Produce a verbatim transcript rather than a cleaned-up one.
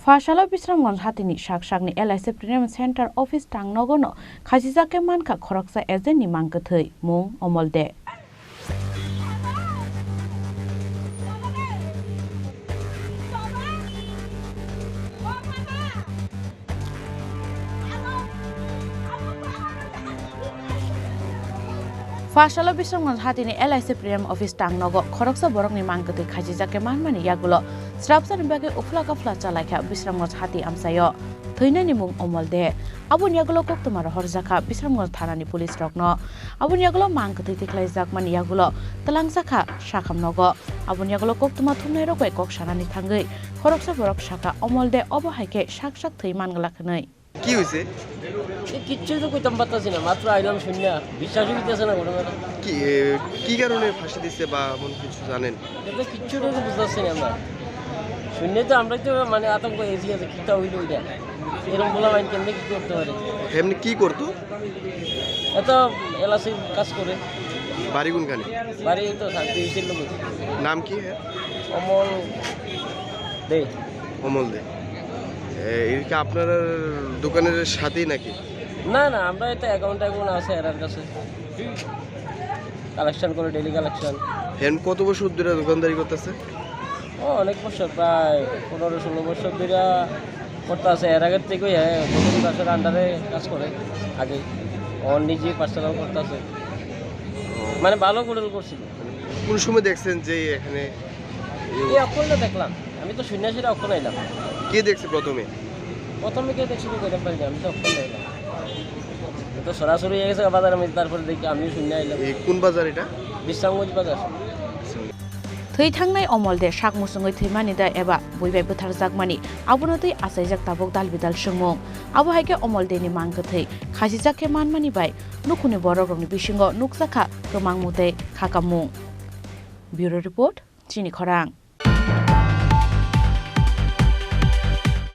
Phasalo Bisramganj hatini sak sakni L I C Premium Center office tangnogo no khachijak khe mankha khoroksa agent ni mang kwthwi mung Omol De. Phasalo Bisramganj hatini L I C Premium office tangnogo khoroksa borokni mang kwthwi khachijak khe manmani yagulo srapsani bagwi uphla kaphla chalaikha Bisramganj hati amchaio. Thwinani mung Omol De. Aboni yagulo koktwma rohorjakha Bisramganj thanani police rokno. Aboni yagulo mang kwthwi tikhlaijakmani yagulo twlangjakha sakhamnogo. Aboni yagulo koktwma thumnairok bai kok sanani thangwi khoroksa borok sakha Omol De obo hai khe sak sak thwi manglak hwnwi. কি হয়েছে? এ কিচ্ছু তো কইতাম পারতাছি না, মাত্র আইলাম শুনিয়া, বিশ্বাসই হইতেছে না ঘটনাটা। কি, এ, কি কারণে ফাঁসি দিচ্ছে বা এমন কিছু জানেন? এটা তো কিচ্ছু তো বুঝতেছি না আমরা। শুনে তো আমরাই তো মানে আতঙ্ক হয়েছি যে কিতা হইলো এটা। এরকম বলা মাইন কেমনে কি করতে পারে? এমনি কি করতো? এত এলআইসির কাজ করে। বাড়ি কোনখানে? বাড়ি তো থাকতে এসে লোক। নাম কি? অমল দে। অমল দে। এ, এটা কি আপনার দোকানের সাথেই নাকি? না, না, আমরা এটা অ্যাকাউন্ট, অ্যাকাউন্ট আছে এরার কাছে। কালেকশন করে, ডেইলি কালেকশন। এমনি কত বছর ধরে দোকানদারি করতেছে? ও, অনেক বছর, প্রায় পনেরো ষোলো বছর ধরে করতে আছে। এর আগের থেকেই, হ্যাঁ, গোবিন্দ দাসের আন্ডারে কাজ করে আগে। ও নিজে পার্সোনাল করতে আছে। মানে, ভালো গোডেল করছিল। কোন সময় দেখছেন যে এখানে এই অক্ষণটা দেখলাম। আমি তো শুনে সেটা অক্ষণ আইলাম। কে দেখছে প্রথমে? প্রথমে কে দেখছে, তো কইতাম পারি না, আমি তো অক্ষণ আইলাম। তো সরাসরি হয়ে গেছে বাজারের মধ্যে, তারপরে দেখি আমিও শুনে আইলাম। এই কোন বাজার এটা? বিশ্রামগঞ্জ বাজার। Thwi thangnai Omol De sak musungwi thwimani da eba bui bai bwtharjakmani, abono twi achaijak tabuk dal bidal swngmung. Abo hai khe Omol De ni mang kwthwi khachijak khe manmani bai nukhungni borok rokni bisingo nukjakha kwmangmung tei khakamung. Bureau Report, Chini Khorang.